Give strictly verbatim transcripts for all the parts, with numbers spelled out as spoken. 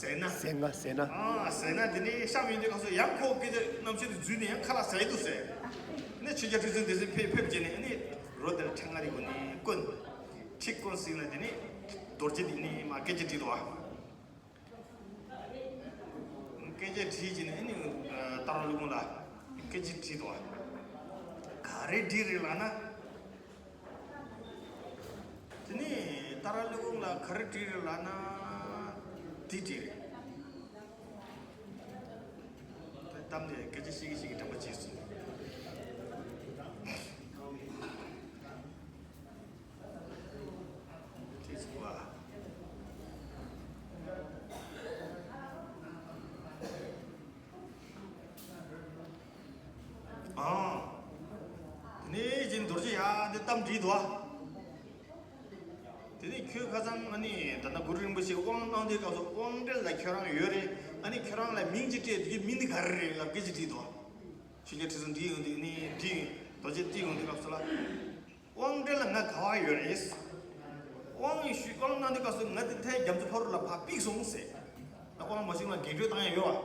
ཟས་ན། ཟས་ང་ཟས་ན། ཨ་ཟས་ན་དེ་ནས་གཤམ་ཡོང་དུས་སྐབས་སུ་ཡང་ཁོ་སྐད་ཆ་རྣམ་ཤེས་དེ་འཛུལ་ནས་ཡང་ཁ་ལག་ཟས་འདུག་ཟེར། ནས་ཆོས་རྒྱལ་ཁྲི་སྲོང་ལྡེ་བཙན་ཕེབས་ཕེབས་བྱས་ནས་ནི་རོ་དེར་ཕྲེང་ང་རི་གོ་ནས་བསྐོན། ཁྲི་བསྐོན་ཟིན་ལ་དེ་ནས་རྡོ་རྗེ་དེ་ནས་མ་སྐད་ཆ་དྲིས་དོ། སྐད་ཆ་དྲིས་བྱས་ནས་ནི་ཏཱ་ར་ཀླུ་དབང་ལ་སྐད་ཆ་དྲིས་དོ། ག་རེ་དྲིས་རེད་ལབ་ན། དེ་ནས་ཏཱ་ར་ཀླུ་དབང་ལ་ག་རེ་དྲིས་རེད་ལབ་ན། དེ་དྲིས་རེད། གཏམ་དེ་སྐད་ཆ་ཤིག་གི་ཤིག་གི་དྲན་པ་བརྗེད་སོང་། དྲིས་སོང་བ། ཨང་། དེ་ནས་རྗེ་རྡོ་རྗེ་ཡ་དེ་གཏམ་དྲིས་འདུག་ཨ། དེ་ནས་ཁྱོད་ཁ་སང་ཨ་ནི་ད་ལྟ་གུ་རུ་རིན་པོ་ཆེ་དབང་གནང་དུས་སྐབས་སུ་དབང་འབྲེལ་ལ་ཁྱོད་རང་ཡོད་རེད། ཨ་ནི་ཁྱོད་རང་ལ་མིང་ཅིག་སྤྲད་དེ་མིང་འདི་ག་རེ་རེད་ལབ་སྐད་ཅིག་དྲིས་འདུག་ཆོས་རྒྱལ་ཁྲི་སྲོང་འདི་ཡོང་དུས་ནི་འདི་རྡོ་རྗེ་འདི་ཡོང་དུས་སྐབས་སུ་ལ། དབང་འབྲེལ་ལ་ང་ག་བ་ཡོད་རེད། དབང་ཞུས་དབང་གནང་དུས་སྐབས་སུ་ང་དེ་མཐའི་རྒྱ་མཚོ་ཕ་རོལ་ལ་ཕར་ཕིག་སོང་ཟེར། ད་དབང་མ་ཞུས་ན་རྒྱས་སྤྲོས་བཏང་ཡ་ཡོད་བ།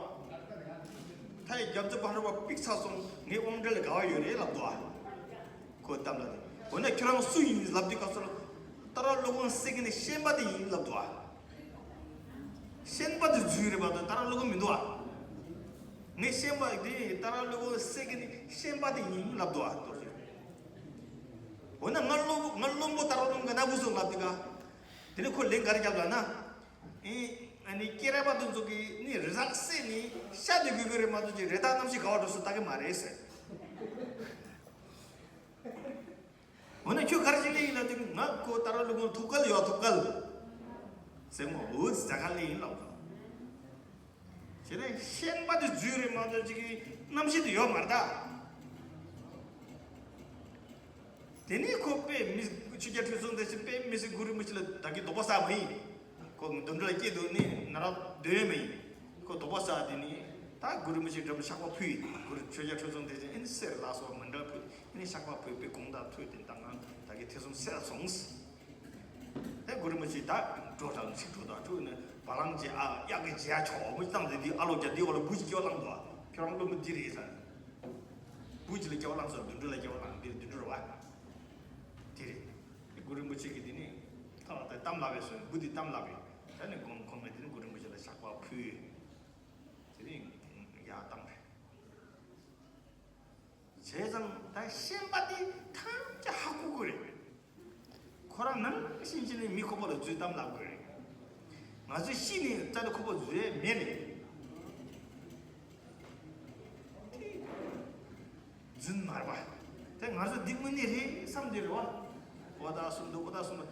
མཐའི་རྒྱ་མཚོ་ཕ་རོལ་པ་ཕིག་ཚར་སོང་། ངའི་དབང་འབྲེལ་ལ་ག་བ་ཡོད་རེད་ལབ་འདུག་ཨ། ཁོ་གཏམ་ལ་དེ། འོ་ན་ཁྱོད་རང་སུ་ཡིན་ལབ་དུས་སྐབས་སུ་ལ། ཏཱ་ར་ཀླུ་དབང་ཟེར་མཁན་ནི་ཤན་པ་དེ་ཡིན་ལབ་འདུག་ཨ། ཤན་པ་དེ་འཛུལ་རེད་པ་དང་ཏཱ་ར་ཀླུ་དབང་མི་འདུག་ཨ། ངའི་ཤན་པ་དེ་ཏཱ་ར་ཀླུ་དབང་ཟེར་མཁན་ནི་ཤན་པ་དེ་ཡིན་ལབ་འདུག་ཨ། འོ་ན་ང་བློན་ང་བློན་པོ་ཏཱ་ར་ཀླུ་དབང་ག་ན་བུ་སོང་ལབ་དུས་ཀ། དེ་ནས་ཁོ་ལན་ག་རེ་བརྒྱབ་ལབ་ན། ཨེ། ཨ་ནི་སྐྱེས་རབས་པ་དེ་ཚོ་གིས་ནི་རི་དྭགས་བསད་ནས་ཤ་དེ་དགོས་ཀྱི་རེད་མ་གཏོགས་ཀྱི་རི་དྭགས་རྣམ་ཤེས་ག་བ་འགྲོ་སོང་ལྟ་གི་མ་རེད་ཟེར། འོ་ན་ཁྱོད་ག་རེ་བྱེད་ལེ་ཡིན་ལབ་དུས་ང་ཁོ་ཏཱ་ར་ཀླུ་དབང་ཐུགས་ཁྲལ་ཡོད་ཐུགས་ཁྲལ་ཟེར་མོ་འུ་ཟ་ག་ལེ་ཡིན་ལབ། བྱས་ནས་ཤན་པ་དེ་འཛུལ་རེད་མ་གཏོགས་ཅིག་གི་རྣམ་ཤེས་དེ་ཡོད་མ་རེད་ད། དེ་ནས་ཁོ་དཔེ་མི་ཆོས་རྒྱལ་ཁྲི་སྲོང་ལྡེ་བཙན་དཔེ་མི་སྲིད་གུ་རུ་རིན་པོ་ཆེ་ལ་ད་གི་དོགས་པ་ཟ་མ་ཡིན། ཁོ་འདི་འདྲ་ལ་སྐྱེས་འདུག་ནི་ན་ར་འདོད་ཡོད་མ་ཡིན། ཁོ་དོགས་པ་ཟ་དེ་ནི་ད་གུ་རུ་རིན་པོ་ཆེ་འགྲམ་བཤགས་པ་ཕུལ་ཡིན། གུ་རུ་ཆོས་རྒྱལ་ཁྲི་སྲོང་ལྡེ་བཙན་ཨེ་ནི་གསེར་ལ་སོགས་མི་འདྲ་ཕུལ་ཨེ་ནི་བཤགས་པ་ཕུལ་དཔེ་དགོངས་དག་ཐོས་དེ་ད་ང་ད་གི་ཐེ་ཚོམ་སེལ་སོང་། དེ་གུ་རུ་རིན་པོ་ཆེ་ད་འགྲོ་དང་ཚིག་འགྲོ་དང་འགྲོ་ནས་བ་ལང་ཅེ་ཨ་གཡག་གི་རྗེས་ཆོག་མི་བཏང་དེ་འདི་ཨ་ལོ་རྒྱ་འདི་འོག་ལ་བུ་ཅིག་སྐྱེ་བ་བླངས་འདུག་ཁྱོད་རང་བློན་པོ་འདི་རེད་ཟེར། བུ་ཅིག་ལ་སྐྱེ་བ་བླངས་སོང་། དུད་འགྲོ་ལ་སྐྱེ་བ་བླངས་འདིར་དུད་འགྲོ་རེད་བ། དེ་རེད། དེ་གུ་རུ་རིན་པོ་ཆེ་གིས་དེ་ནི་ཐོག་ལ་དེ་གཏམ་ལབ་པས་སོང་། བུ་འདི་གཏམ་ལབ་པས། ད་ནི་དགོངས་ཁོམ་ནས་དེ་ནི་གུ་རུ་རིན་པོ་ཆེ་ལ་བཤགས་པ་ཕུལ། དེ་ནི་ཡར་བཏང་རེད། བྱས་ཙང་ད་ཤན་པ་དེ་ཐམས་ཅད་ཧ་གོ་གི་རེད། ཁོ་རང་ནང་བཞིན་བྱས་ནས་མི་ཁོ་པ་ལ་རྫུན་གཏམ་ལབ་དགོས་རེད། ང་ཚོས་ཤི་ནས་རྩ་ནས་ཁོ་པ་རྫུན་མེད་རེད། རྫུན་མ་རེད་པ། དེ་ང་ཚོ་འདི་དངོས་གནས་རེད་བསམ་གྱི་རེད་བ། ཨོ་ད་གསུམ་འདུག་ཨོ་ད་གསུམ་འདུག་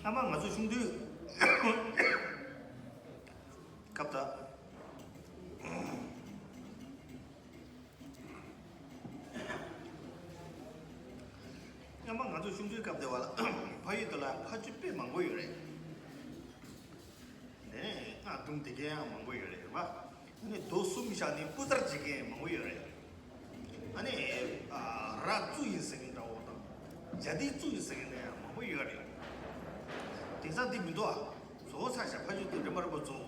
སྔ་མ་ང་ཚོ་ཆུང་དུས་སྐབས་དག་སྔ་མ་ང་ཚོ་ཆུང་དུས་སྐབས་དེ་བ་ལ་ཕ་ཡུལ་དུ་ལ་ཕ་ཆུ་དཔེ་མང་པོ་ཡོད་རེད། ནས་རྔ་བརྡུངས་བསྡད་མཁན་ཡང་མང་པོ་ཡོད་རེད་བ། ནས་རྡོ་གསུམ་བཞག་ནས་སྤུ་གཙར་བྱེད་མཁན་མང་པོ་ཡོད་རེད། ཨ་ནི་ར་བཙུགས་ཡིན་ཟེར་མཁན་འདྲ་བོ་དང་། རྒྱ་སྡིག་བཙུགས་ཡིན་ཟེར་མཁན་ཡང་མང་པོ་ཡོད་རེད། དེང་སང་འདི་མི་འདུག་ཨ། བཟོ་བོ་ཚ་ཞབས་ཕ་ཆུ་དེ་རིམ་པ་རིམ་པ་བཟོ།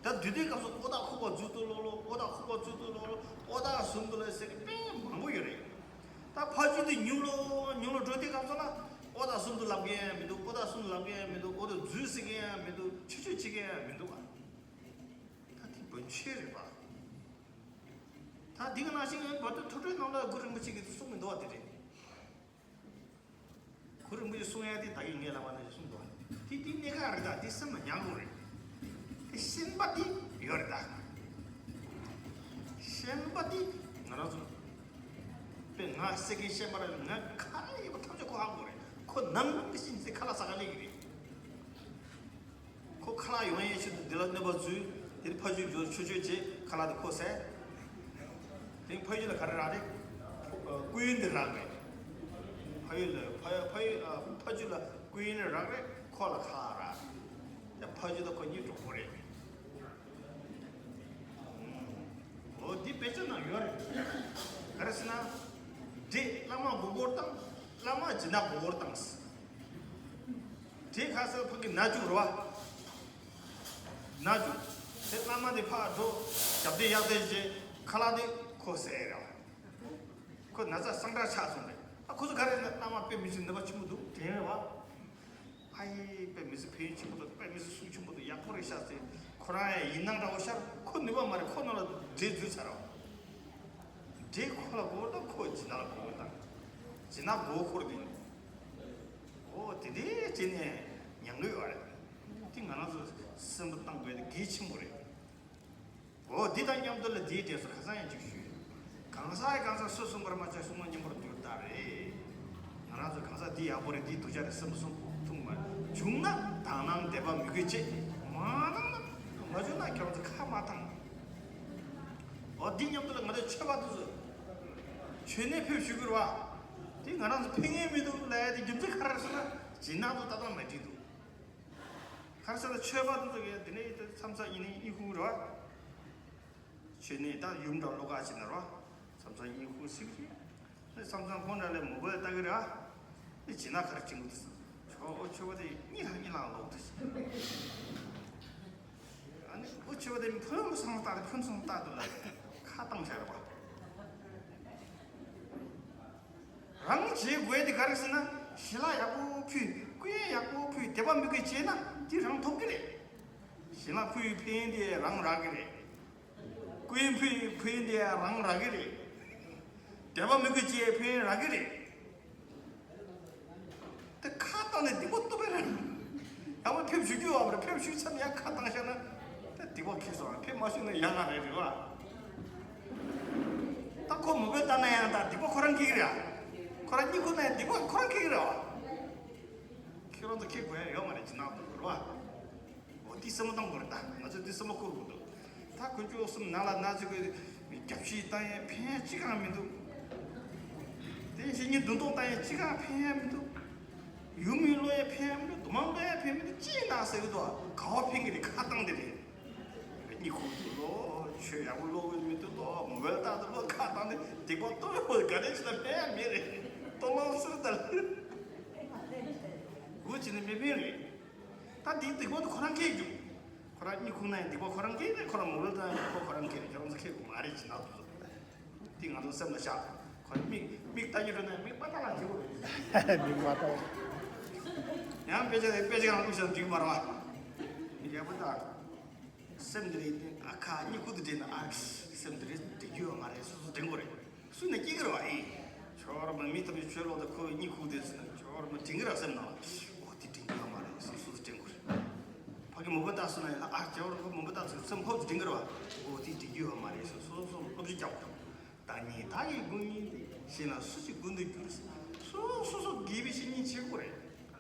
ད་དུས་དེའི་སྐབས་སུ་ཨོ་ད་ཁོག་པ་འཛུལ་དུ་ལོག་ལོ། ཨོ་ད་ཁོག་པ་འཛུལ་དུ་ལོག་ལོ། ཨོ་ད་གསུམ་དུ་ལོག་ཟེར་མཁན་དཔེ་མང་པོ་ཡོད་རེད། ད་ཕ་ཆུ་དེ་ཉུང་ལོ་ཉུང་ལོ་འགྲོ་དུས་སྐབས་སུ་ལ་ཨོ་ད་གསུམ་དུ་ལབ་མཁན་ཡང་མི་འདུག་ཨོ་ད་གསུམ་ལབ་མཁན་ཡང་མི་འདུག་ཨོ་ད་འཛུལ་ཟེར་མཁན་ཡང་མི་འདུག་ཆུ་ཆུ་བྱེད་མཁན་ཡང་མི་འདུག་ཨ། ད་དེ་བོན་ཆོས་རེད་པ། ད་འདི་ག་ནང་བཞིན་བར་དུ་ཐུགས་སྤྲོའི་ནང་ལ་གུ་རུ་རིན་པོ་ཆེ་གིས་གསུངས་མི་འདུག་བ། དེ་རེད། གུ་རུ་རིན་པོ་ཆེ་གསུང་ཡ་དེ་ད་གིན་ངས་ལབ་པ་ནང་བཞིན་གསུངས་འདུག་བ། དེ་དེ་གནད་འགག་རེད། ད་དེ་སེམས་ལ་ཉར་དགོས་རེད། དེ་ཤན་པ་དེ་ཡོད་རེད་ད། ཤན་པ་དེ་ང་རང་ཚོ་དཔེ་ང་སེ་གེ་ཤན་པ་རེད། ང་ག་རེ་ཡོད་པ་ཐམས་ཅད་ཁོ་ཧ་གོ་རེད། ཁོ་ནང་བཞིན་ཚེ་ཁ་ལག་ཟ་ག་སླེབས་ཀྱི་རེད། ཁོ་ཁ་ལག་ཡོང་ཡས་ཆེད་དུ་འདི་ལ་གནོད་པ་བཟོས། དེ་ནས་ཕ་ཆུ་འགྱོ་ཆོས་ཆོས་བྱེད་ཁ་ལག་དེ་ཁོ་ཟས། དེ་ཕ་ཡུལ་ལ་ག་རེ་རག་རེད། སྐུ་ཡོན་དེ་རག་རེད། ཕ་ཡུལ་ལ་ཕ་ཕ་ཡུལ་ཨ་ཕ་ཆུ་ལ་སྐུ་ཡོན་རག་རེད། ཁོ་ལ་ཁ་ལག་རག་རེད། ཕ་ཆུ་དང་ཁོ་གཉིས་གྲོགས་པོ་རེད། འོ་འདི་དཔེ་ཆ་ནང་ཡོད་རེད། ག་རེ་ཟེར་ན། འདྲེ་བླ་མ་མགོ་སྐོར་བཏང་། བླ་མ་སྦྱིན་བདག་མགོ་སྐོར་བཏང་། དེ་ཁ་སང་ཕ་གི་ན་བཅུག་རེད་བ། ན་བཅུག་དེ་བླ་མ་དེ་ཕར་འགྲོ། ཞབས་བརྟན་གཡག་རྟེན་བྱས། ཁ་ལག་དེ་ཁོ་ཟས་རེད་བ། ཁོ་ན་ཚ་སངས་དྲག་ཆགས་སོང་རེད། ཨ་ཁོ་ཚོ་ག་རེ་ན་བླ་མ་དཔེ་མི་སྲིད་ནུས་པ་ཆེན་པོ་འདུག་དྲན་རེད་བ། ཨ་ཡེ་དཔེ་མི་སྲིད་ཕན་ཡོན་ཆེན་པོ་འདུག་དཔེ་མི་སྲིད་གཟུགས་ཆེན་པོ་འདུག་ཡག་པོ་རེད་ཤག་ཟེར། ཁོ་རང་ཡང་ཡིན་སྣང་འདྲ་བོ་ཤར། ཁོ་ནུས་པ་མ་རེད། ཁོ་ནང་ལ་འདྲེ་འཛུལ་ཚར་རེད་བ། འདྲེ་ཁོ་ལ་མགོ་བོ་དང་ཁོ་སྦྱིན་བདག་ལ་མགོ་བོ་དང་། སྦྱིན་བདག་མགོ་བོ་འཁོར་གི་ཡིན། འོ་དེ་འདྲའི་བྱས་ནས་ཉམས་དགོས་པ་རེད། དེ་ང་རང་ཚོ་སེམས་པ་བཏང་དགོས་དེ་གལ་ཆེན་པོ་རེད། འོ་འདི་དང་མཉམ་དུ་ལ་འདིའི་གྲས་སུ་ཁ་སང་ཡང་ཅིག་ཞུས། གང་ཟག་གིས་གང་ཟག་སུ་གསུངས་པར་མ་ཆགས་གསུང་བ་སྙན་པོར་འགྱུར་ལྟར་རེད། ང་རང་ཚོ་གང་ཟག་འདི་ཡག་པོ་རེད། འདི་སྡུག་ཅག་རེད་བསམ་བློ་གསུང་ཐུབ་མ་བྱུང་ན་དག་སྣང་དད་པ་མོས་གུས་བྱེད། མ་བཏང་ན་མ་བྱུང་ན་ཁྱོད་ཚོ་ཁ་མ་བཏང་། འོ་འདི་མཉམ་དུ་ལ་ང་ཚོ་ཆོས་པ་དེ་ཚོ་ཆོས་ནས་ཕེབས་ཞུ་གི་རེད་བ། དེ་ང་རང་ཚོ་ཕན་ངེས་མི་འདུག་ལབ་ཡ་དེ་རྒྱུ་མཚན་ག་རེ་རེད་ཟེར་ན། སྦྱིན་བདག་ཚོ་ལྟ་སྟངས་མ་འགྲིག་འདུག་ག་རེ་ཟེར་ན་ཆོས་པ་དེ་ཚོ་གིས་འདི་ནས་མཚམས་མཚམས་ཡིན་ནའི་གཉིད་ཁུག་རེད་བ། ཆོས་ནས་ད་ཡུམ་འདྲ་བློ་ཁ་ཕྱིན་ན་རོ། མཚམས་མཚམས་གཉིད་ཁུག་སྲིད་ཀྱི། མཚམས་མཚམས་ཁོང་འདྲ་ལས་མོ་བལ་ལྟ་གི་ར། ཨེ་བྱེད་ན་ག་རེ་བྱེད་དགོས་འདུག་ཟེར། ཆོ་ཨོ་ཆོས་པ་དེ་གཉིད་ལྷང་གཉིད་ལྷང་ལོག་འདུག་ཟེར། ཨ་ནི་ཨོ་ཆོས་པ་དེ་ཕུན་སུམ་ཚོགས་ལྟ་དེ་ཕུན་སུམ་ཚོགས་ལྟ་འདུག་ལ། ཁ་བཏང་བྱ་ར་བ། རང་བྱེད་དགོས་དེ་ག་རེ་ཟེར་ན། ཞལ་ལག་ཡག་པོ་ཕུལ། སྐུ་ཡས་ཡག་པོ་ཕུལ། དད་པ་མོས་གུས་བྱས་ན་དེ་རང་ཐོབ་ཀྱི་རེད། ཞལ་ལག་ཕུལ་ཕན་དེ་རང་རག་གི་རེད། སྐུ་ཡས་ཕུལ་ཕན་དེ་རང་རག་གི་རེད། དད་པ་མོས་གུས་བྱས་ཕན་རག་གི་རེད། དེ་ཁ་བཏང་ནས་སྡིག་པ་སྟོབས་པས་རེད། ཡང་མ་ཕེབས་ཞུ་རྒྱུ་ཡོད་པ་རེད། ཕེབས་ཞུས་ཚར་ནས་ཡང་ཁ་བཏང་བཞག་ན་དེ་སྡིག་པ་ཁེལ་སོང་། ཕེབས་མ་ཞུས་ན་ཡང་ང་རེད་རེད་བ། ད་ཁོ་མོ་བལ་ལྟ་ན་ཡང་ད་སྡིག་པ་ཁོ་རང་ཁེལ་གི་རེད། ཁོ་རང་གཉིད་ཁུག་ན་ཡང་སྡིག་པ་ཁོ་རང་ཁེལ་གི་རེད་བ། ཁྱེད་རང་ཚོ་ཁེལ་དགོས་ཡ་ཡོད་མ་རེད། ཅི་ནང་དུ་རེད་བ། འོ་དེ་བསམ་བློ་གཏོང་དགོས་རེད། ད་ང་ཚོས་དེ་བསམ་བློ་འཁོར་དགོས་འདུག་ད་དཀོན་མཆོག་གསུམ་ནང་ལ་ན་ཚོད་ཀྱི་རྒྱབ་བཤིག་བཏང་ཡས་ཕན་ཡས་གཅིག་ཀྱང་མི་འདུག་དེ་བཞིན་ཉིན་བདུན་ཐོག་བཏང་ཡས་གཅིག་ཀྱང་ཕན་ཡས་མི་འདུག་ཡུམ་མི་བློ་ཡས་ཕན་ཡས་མི་འདུག་རྡོ་མ་བློ་ཡས་ཕན་མི་འདུག་ཅི་ཡིན་ན་ཟེར་གི་འདུག་ག་བ་ཕན་གི་རེད། ཁ་བཏང་དེ་རེད། གཉིད་ཁུག་འདུག་ལོ། ཆོས་ཡག་པོ་ཀློག་གི་མི་འདུག་ལོ། མོ་བལ་ལྟ་འདུག་ལོ། ཁ་བཏང་དེ་སྡིག་པ་སྟོབས་པོ་ག་རེ་བྱས་ན་ཕན་ཡས་མེད་རེད། ལྟོ་སློང་སུ་ལྟར་སྒུག་བྱས་ནས་མི་ཕན་རེད། ད་འདིའི་སྡིག་པ་དེ་ཁོ་རང་ཁེལ་རྒྱུ། ཁོ་རང་གཉིད་ཁུག་ན་ཡང་སྡིག་པ་ཁོ་རང་ཁེལ་རེད། ཁོ་རང་མོ་བལ་ལྟ་ཡང་སྡིག་པ་ཁོ་རང་ཁེལ་རེད། ཁྱོད་རང་ཚོ་ཁེལ་དགོས་མ་རེད། ཅི་ན་དུ་འདི་ང་ཚོ་སེམས་ལ་བཞག་ཁོ་མིག་མིག་ལྟ་རྒྱུ་འགྲོ་ན་མིག་མ་ལྟ་ལ་འགྱུར་རེད། མིག་མ་ལྟ་བ། ཡང་དཔེ་ཆ་དེ་དཔེ་ཆ་གང་བླུགས་བཞག་འགྲིག་མ་རེད་བ། མིག་ཡག་པོ་ལྟ། སེམས་འདི་རེད། ཨ་ཁ་གཉིད་ཁུག་དུ་དྲན་ན་ཨ་སེམས་འདི་རེད་དྲན་རྒྱུ་ཡོད་མ་རེད། སོ་སོ་དྲན་དགོས་རེད། སུ་ནས་སྐྱེ་གི་རེད་བ་ཨེ། ཁྱོད་རང་མི་ཐམས་ཅད་ཆོས་ལོག་དང་ཁོ་གཉིད་ཁུག་དེ་ཚོ་ནས་ཁྱོད་རང་དྲན་གི་ར་སེམས་ནང་ལ། འོ་དེ་དྲན་གི་ཡོད་མ་རེད་ཟེར་སོ་སོ་དྲན་དགོས་རེད། ཕ་གི་མོ་པ་ལྟ་སོང་ན་ཡང་ཨ་ཁྱོད་རང་ཁོ་མོ་པ་ལྟ་ཚོད་སེམས་ཧོབ་ཏེ་དྲན་གི་རེད་བ། འོ་དེ་དྲན་གི་ཡོད་མ་རེད་ཟེར་སོ་སོ་སློབ་སྦྱོང་རྒྱག་དགོས། བདག་ཉིད་བདག་གི་དགོས་ཉིད་དེ། གཞན་ལ་སུ་ཞིག་མགོན་དུ་འགྱུར་ཟེར། སོ་སོ་སོ་དགེ་བའི་བཤེས་གཉེན་བྱེད་དགོས་རེད།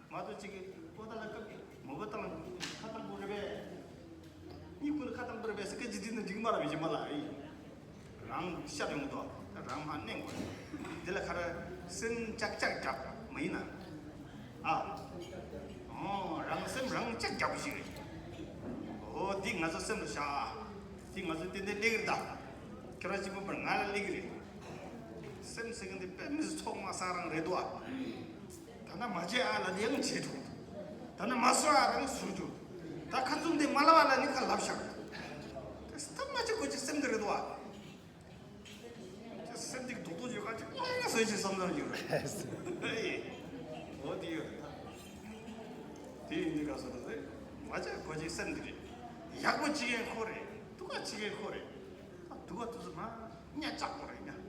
མ་གཏོགས་གཅིག་གིས་པོ་ཏ་ལ་སྐབས་ཀྱི་མོ་བོ་ཏང་ཁ་བཏང་དགོས་རེད་པས། གཉིད་ཁུག་ན་ཁ་བཏང་དགོས་རེད་པས་ཟེར་སྐད་ཅིག་དྲིས་ན་འགྲིག་གི་མ་རེད་པས། གཞན་པ་ལ་ཨེ། རང་ཤར་ཡོང་གི་འདུག་ད་རང་ཕར་མནན་དགོས་རེད། དེ་ལ་ཁ་ར་སེམས་ཅག་ཅག་རྒྱབ་མ་ཡིན་ན། ཨ། ཨོ་རང་སེམས་རང་ཅག་རྒྱབ་ཞིག་རེད། ཨོ་འདི་ང་ཚོ་སེམས་ལ་བཞག་འདི་ང་ཚོ་ཏན་ཏན་སླེབས་ཀྱི་རེད་ད། ཁྱེད་རང་གཅིག་པུ་པར་ང་ལ་སླེབས་ཀྱི་རེད། སེམས་ཟེར་མཁན་འདི་དཔེ་མི་སྲིད་ཚོགས་མ་བསགས་རང་རེད་འདུག་ཨ། ད་ན་མ་བྱེད་ཨ་ལ་ནི་ཡང་བྱེད་ཐུབ། ད་ན་མ་བཟོ་ཨ་རང་བཟོ་རྒྱུ། ད་ཁ་བཙུམ་དེ་མ་ལབ་ཨ་ལ་ནི་ཁ་ལབ་བཞག་དེ་སྟབས་མ་བྱེད་དགོས་ཀྱི་སེམས་འདི་རེད་འདུག་ཨ། དེ་སེམས་འདི་རྡོག་རྡོག་བྱེད་ཁ་ཅིག་ཨ་ལ་བཟོས་ཀྱི་བསམ་བློ་ཡོད་རེད། ཨེ། འོ་དེ་ཡོད་རེད་ད། དེ་ཡིན་དུས་ག་སོ་ད་དེ་མ་བྱེད་དགོས་ཀྱི་སེམས་འདི་རེད། ཡག་པོ་བྱེད་མཁན་ཁོ་རེད། སྡུག་པ་བྱེད་མཁན་ཁོ་རེད། ད་སྡུག་པ་དེ་ཚོ་མ། གཉའ་བཅག་དགོས་རེད་གཉའ།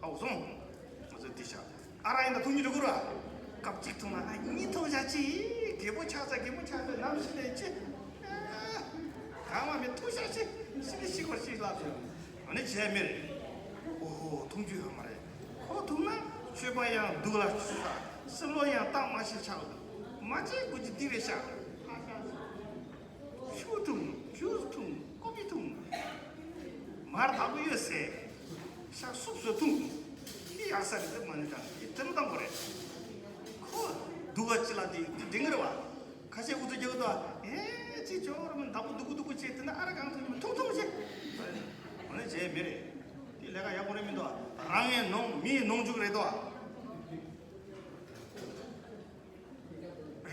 ཨའོ་སོང་། ང་ཚོ་འདི་བྱ། ཨ་ར་ཡིན་ན་ཐུག་མི་འགྲོ་གི་ར། སྐབས་གཅིག་ཐུག་ན་ཨ་གཉིས་ཐུག་བཞག་ཅི། རྒད་པོ་ཆགས་ཚ་རྒད་མོ་ཆགས་ཚ་ནམ་ཤི་ལས་ཅི། གང་མ་མི་ཐུག་བཞག་ཅི། ཤི་ནི་ཤི་དགོས་ཤི་ལབ་ཟེར། ཨ་ནི་བྱས་མི་རེད། ཨོ་ཧོ་ཐུག་རྒྱུ་ཡོད་མ་རེད། ཁོ་ཐུག་ན་ཆོས་པ་ཡང་སྡུག་ལ་ཆགས། སེམས་བློ་ཡང་གཏམ་མ་ཤེས་ཆགས་འདུག་མ་བྱེད་དགོས་ཀྱི་འདི་རེད་ཤག་ཤུ་ཐུང་། ཞུ་ཐུང་། ཀོ་པི་ཐུང་། མར་དག་པོ་ཡོད་ཟེར། ཤ་སུབ་སུ་ཐུང་། འདི་ཡག་ས་རེད་དེ་མ་ནི་དང་འདི་དེ་མ་དང་པོ་རེད། ཁོ་སྡུག་ག་ཅི་ལ་འདི་འདི་འདྲི་ངེར་བ། ཁ་ཤས་འུ་ཚོ་རྒྱག་དོ། ཨེ་ཅི་ཅོ་ར་མི་དག་པོ་སྡུག་པོ་སྡུག་པོ་བྱེད་དེ་ན་ཨ་ར་གང་ཐུང་ཐུང་ཐུང་བྱེད། འོ་ན་བྱས་མི་རེད། འདི་ལས་ཀ་ཡག་པོ་རེད་མི་འདུག་རང་ངས་ནོངས་མིའི་ནོངས་འཇུག་རེད་དོ།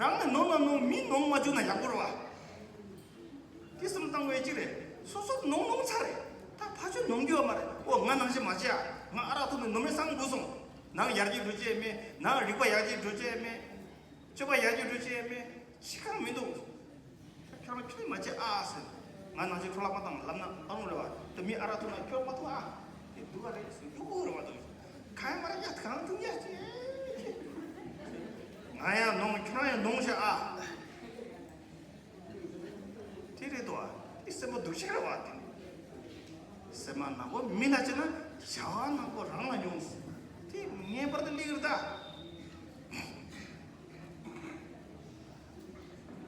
རང་ནས་ནོར་ན་ནོར། མི་ནོར་མ་བཅུག་ན་ཡག་པོ་རེད་བ། དེ་སེམས་བཏང་དགོས་ཅིག་རེད། སོ་སོ་ནོར་ནོར་ཚར་རེད། ད་ཕར་ཕྱོགས་ནོར་རྒྱུ་ཡོད་མ་རེད། ཨོ་ང་ནང་བཞིན་མ་བྱེད་ཨ། ང་ཨ་རག་འཐུང་ནས་ནོར་མེད་སང་འགོ་སོང་། ནང་ཡར་རྒྱས་འགྲོ་ཅེས་མེད། ནང་རིག་པ་ཡར་རྒྱས་འགྲོ་ཅེས་མེད། སྤྱོད་པ་ཡར་རྒྱས་འགྲོ་ཅེས་མེད། ཅི་གང་མི་འདུག་ཁྱོད་རང་ཁྱོད་མ་བྱེད་ཨ་ཟེར། ང་ནང་བཞིན་འཕྲོ་བརླག་མ་བཏང་ལབ་ན་ཨ་རུང་རེད་བ། དེ་མི་ཨ་རག་འཐུང་ན་ཁྱོད་མ་འཐུང་ཨ། དེ་སྡུག་ག་རེད་ཟེར་རྒྱུ་ཨོ་རེད་བ་འདུག་གང་མ་རེད་ཡ། གང་འཐུང་ཡ་ཅེ། ང་ཡང་ནོར། ཁྱོད་རང་ཡང་ནོར་ཤག་ཨ། དེ་རེད་དོ། དེ་སེམས་པ་སྡུག་ཅག་རེད་བ་དེ། སེམས་པ་ནག་པོ་མི་ལ་བྱེད་ན་བྱ་བ་ནག་པོ་རང་ལ་ཡོང་། དེ་ངེས་པར་དུ་སླེབས་ཀྱི་རེད་ད།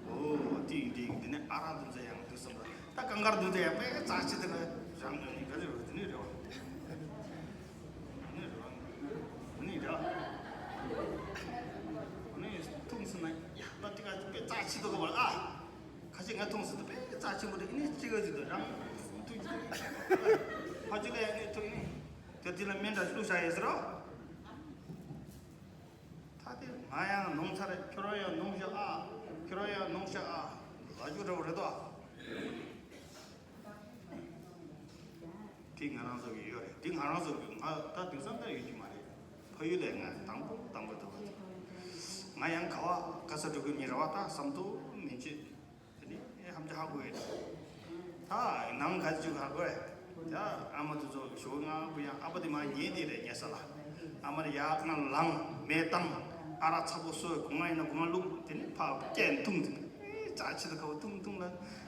ཨོ་དེ་ཡིན་དེ་ཡིན། དེ་ནས་ཨ་རག་འདུག་ཚེ་ཡང་དུས་གསུམ་ལ་ད་གང་གར་འདུག་ཚེ་ཡང་དཔེ་རྩ་ཆེ་དེ་ལ་རང་ངོས་ནས་ག་རེ་རེད། དེ་ནས་རེད་བ། ནི་རེད་བ། ནི་རེད་བ། ནི་ཐུང་སོང་ན་ཡ་ད་དེ་ག་དཔེ་རྩ་ཆེ་དུ་ག་བ་ཨ། ཁ་ཅིག་ང་ཐུང་སོང་དུ་དཔེ་རྩ་ཆེན་པོ་རེད། ནི་གཅིག་ག་ཅིག་དུ་རང་ཐུང་ཅིག་ཕ་ཅིག་ལ་ཡ་ནི་ཐུང་ནི་དེ་དེ་ལ་སྨན་འདྲ་བླུགས་བཞག་ཡོད་ཟེར་རོ། ད་དེ་ང་ཡང་ནོར་ཚར། ཁྱོད་རང་ཡང་ནོར་ཤག་ཨ། ཁྱོད་རང་ཡང་ནོར་ཤག་ཨ། ལ་རྒྱུ་འདྲ་བོ་རེད་དོ། དེ་ང་རང་ཚོ་གི་ཡོད་རེད། དེ་ང་རང་ཚོ་གི་ང་ད་དེང་སང་ད་ཡོད་ཀྱི་མ་རེད། ཕ་ཡུལ་ལས་ང་དང་པོ་དང་པོ་ཐོབ་པ་དེ། ང་ཡང་ག་བ་ག་ས་འགྲོ་གི་མི་རེད་བ། ད་བསམ་ཐུབ་མིན་ཅི། དེ་ནི་ཨེ་ཧམ་ཅི་ཧ་གོ་ཡོད། ད་ནང་ག་ཅིག་ཧ་གོ་ཡ། ད་ཨ་མ་དེ་ཚོ་ཞོགས་ང་བུ་ཡང་ཨ་ཕ་དེ་མ་ཉལ་དེ་རེད་ཉལ་ས་ལ། ཨ་མ་རེ་ཡག་ང་ལངས་མེ་བཏང་། ཨ་རག་ཚ་པོ་སོས་གོང་ང་ཡིན་ན་གོང་ང་བླུགས། དེ་ནི་ཕ་སྐད་འཐུང་དེ་ནི་ཨེ་ཙག་ཆེ་ད་ཁ་བ་འཐུང་འཐུང་ལ།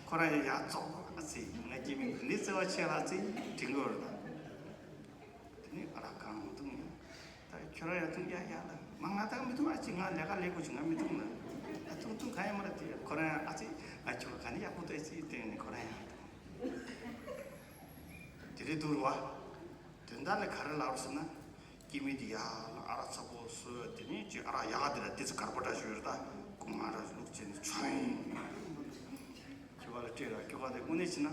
ཁོ་རང་ཡང་ཡག་བཙོག་ཨ་ཙི་ང་སྐྱེ་མི་འདི་ནི་བརྩེ་བ་ཆེ་ལ་ཙི་དྲིན་གོ་རེད་ད། དེ་ནི་ཨ་རག་གང་འཐུང་ཡང་། ད་ཁྱོད་རང་ཡང་འཐུང་ཡ་ཡ་ལ། མ་ང་ད་མི་འཐུང་ཨ་ཅེ། ང་ལས་ཀ་ལས་དགོས་ཅིག་ང་མི་འཐུང་ལ། ཨ་འཐུང་འཐུང་ག་ཡ་མ་ར་དེ་ཁོ་རང་ཡང་ཨ་ཅེ། ཨ་ཁྱོད་ག་ནི་ཡག་པོ་ད་ཨ་ཅེ་བསྟན་ནས་ཁོ་རང་ཡང་འཐུང་། དེ་རེད་འདུག་ར་བ། དོན་དག་ལ་ག་རེ་ལབ་རོ་ཟེར་ན། སྐྱེ་མི་དེ་ཡ་ལ་ཨ་རག་ཚ་པོ་སོས་དེ་ནས་ཅིག་ཨ་རག་ཡག་དེ་ལ་ཏི་ཙི་དཀར་པོ་འདྲ་ཞིག་ཡོད་རེད་ད། ཁོ་ང་ར་བླུགས་བྱས་ནས་ཚོན། ཁྱོད་ག་ལ་སྤྲད་ར་ཁྱོད་ག་དེ་དངོས་གནས་བྱས་ན།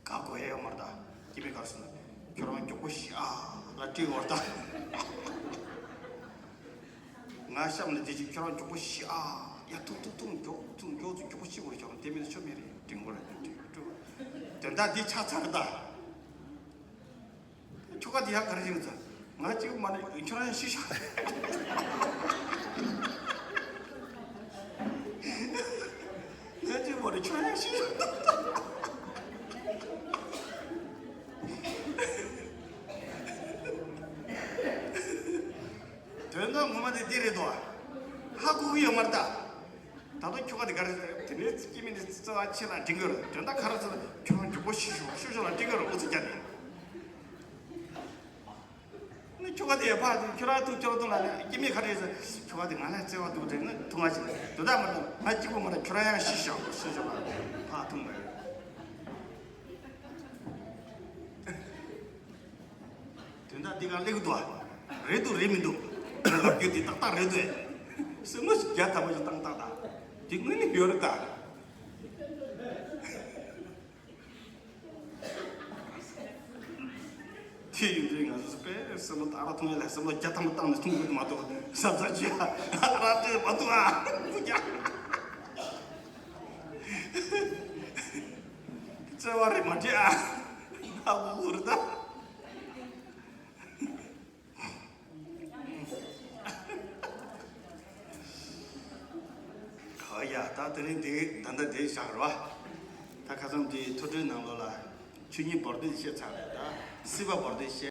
ག་གོ་ཡ་ཡོད་མ་རེད་ད། སྐྱེ་མི་ག་རེ་ཟེར་ན། ཁྱོད་རང་མགྱོགས་པོ་ཤི་ཨ་ལ་སྤྲད་ཡོད་རེད་ད། ང་གཤམ་ལ་བསྡད་ཅིག་ཁྱོད་རང་མགྱོགས་པོ་ཤི་ཨ། ཡ་ཐུང་ཐུང་ཐུང་མགྱོགས་ཐུང་མགྱོགས་ཐུང་མགྱོགས་པོ་ཤི་དགོས་རེད། ཁྱོད་རང་དེ་མིན་ཆོ་མེད་རེད། དྲིན་གོ་རེད་དྲིན་དྲིན་དྲིན། དོན་དག་འདི་ཆགས་ཚར་རེད་ད། ཁྱོ་ག་དེ་ཡང་ག་རེ་བྱེད་ཀྱི་འདུག་ང་གཅིག་པུ་མ་རེད། ཁྱོད་རང་ཡང་ཤི་ཤོག་ང་གཅིག་པུ་མ་རེད། ཁྱོད་རང་ཡང་ཤི་ཤོག་དོན་དག་ངོ་མ་དེ་འདི་རེད་དོ། ཧ་གོ་གི་ཡོད་མ་རེད་ད། ད་དུང་ཁྱོ་ག་དེ་ག་རེ་དེ་འདྲའི་སྐྱེ་དམན་དེ་རྩ་བ་ཆེ་ལ་དྲན་གི་རེད། དོན་དག་ག་རེ་ཟེར་ན་ཁྱོད་རང་མགྱོགས་པོ་ཤི་ཤོག་ཤི་ཤོག་ལ་དྲན་གི་རེད། ཨོ་ཙི་རྒྱ་དེ། ནི་ཁྱོ་ག་དེ་ཕ་དེ་ཁྱོད་རང་ཐུག་ཁྱོད་རང་ཐུག་ལ་ནི་སྐྱེ་དམན་ག་རེ་ཟེར། ཁྱོ་ག་དེ་ང་ལ་བརྩེ་བ་འདུག་དྲན་ནི་ཐུག་ང་ཅི་དོན་དག་མ་རེད། ང་གཅིག་པོ་མ་རེད། ཁྱོད་རང་ཡང་ཤི་ཤོག་ཤི་ཤོག་ལ་ཕ་ཐུག་མ་རེད། དོན་དག་འདི་ག་ལེགས་འདུག་ཨ། རེད་འདུག་རེད་མི་འདུག་ལབ་རྒྱུ་འདི་ཏག་ཏག་རེད་འདུག་ཨེ། སེམས་ནང་བརྒྱ་ཐམ་པ་ཞིག་བཏང་ཏག་ཏག་འདི་དངོས་གནས་ཡོད་རེད་ད། དེ་ཡིན་དུས་ང་ཚོ་དཔེ་སེམས་ལ་ཨ་རག་འཐུང་ཡ་ལ་སེམས་ལ་བརྒྱ་ཐམ་པ་བཏང་ནས་འཐུང་དགོས་མ་གཏོགས་བསམ་ཚར་གྱི་ཨ་རག་སྤྲད་མ་འདུག་ཨ། འཐུང་རྒྱ། བརྩེ་བ་རེད་མ་བརྗེད་ཨ། ང་གུ་གུ་རེད་ད། ཨོ་ཡ། ད་དེ་རིང་འདི་ད་ལྟ་འདི་བཞག་རོགས། ད་ཁ་སང་འདི་ཐུགས་སྤྲོའི་ནང་ལོགས་ལ་ཆོས་ཉིད་བར་དོ་བཤད་ཚར་རེད། ད་སྲིད་པ་བར་དོ་བཤད།